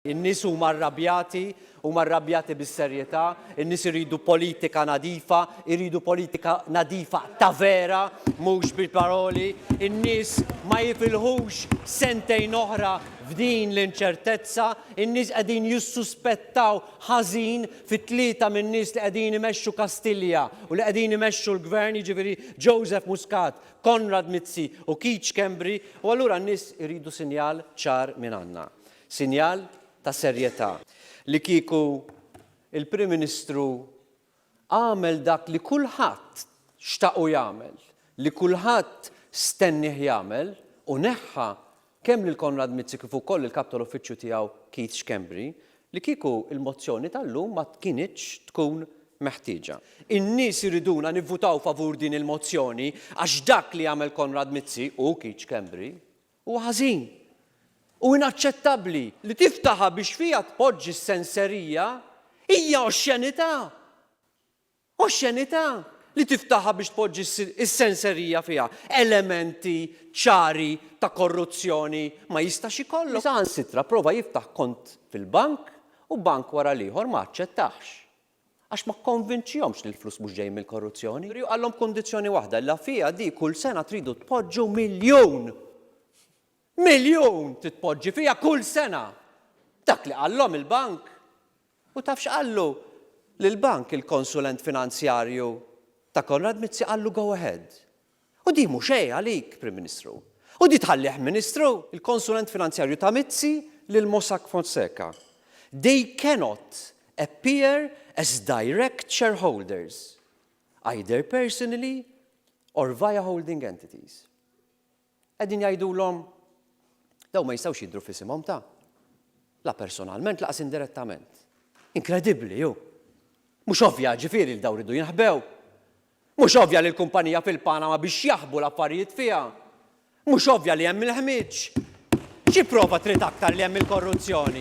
In-nies huma rrabjati, huma rrabjati bis-serjetà, in-nies iridu politika nadifa, iridu politika nadifa ta' vera, mhux bil-paroli. In-nies ma jifilħux sentejn oħra f'din l-inċertezza, in-nies qegħdin jissuspettaw ħażin fi tlieta min-nies li qegħdin imexxu Kastilja u li qegħdin imexxu l-Gvern, jiġifieri Joseph Muscat, Konrad Mizzi u Keith Schembri, u allura n-nies iridu sinjal ċar mingħandna. Sinjal ta' serjetà. Li kieku l-Prim Ministru għamel dak li kulħadd xtaqu jagħmel, li kulħadd stennieh jagħmel u neħħa kemm lil Konrad Mizzi kif ukoll il-Kap tal-Uffiċċju tiegħu Keith Schembri, li kieku l-mozzjoni tal-lum ma kinitx tkun meħtieġa. In-nies iriduna nivvutaw favur din il-mozzjoni għax dak li għamel Konrad Mizzi u Keith Schembri Huwa ħażin u inaċċettabbli. Li tiftaħha biex fiha tpoġġi s-senserija hija oxxenità! Oxxenità! Li tiftaħha biex tpoġġi s-senserija fiha elementi ċari ta' korruzzjoni ma jistax ikollok. Saħansitra prova jiftaħ kont fil-bank u bank wara l-ieħor ma aċċettahx. Għax ma kkonvinċihomx li l-flus mhux ġejjin mill-korruzzjoni. Hu qallhom b'kundizzjoni waħda, la fiha di kull sena tridu tpoġġu miljun! Miljun trid tpoġġi fiha kull sena! Dak li qallhom il-bank. U taf x'qallu lill-bank il-konsulent finanzjarju ta' Konrad Mizzi qallu go ahead. U di mhu xejn għalik, Prim Ministru. U di tħallih Ministru? Il-konsulent finanzjarju ta' Mizzi lil Mossack Fonseca. They cannot appear as direct shareholders, either personally or via holding entities. Qegħdin jgħidulhom dawn ma jistgħux jidhru f'isimhom ta'. La personalment laqas indirettament. Inkredibbli hu. Mhux ovvja ġifieri li dawn ridu jinħbew. Mhux ovvja li l-kumpanija fil-Panama biex jaħbu l-affarijiet fiha. Mhux ovvja li hemm il-ħmieġ. Xi prova trid aktar li hemm il-korruzzjoni?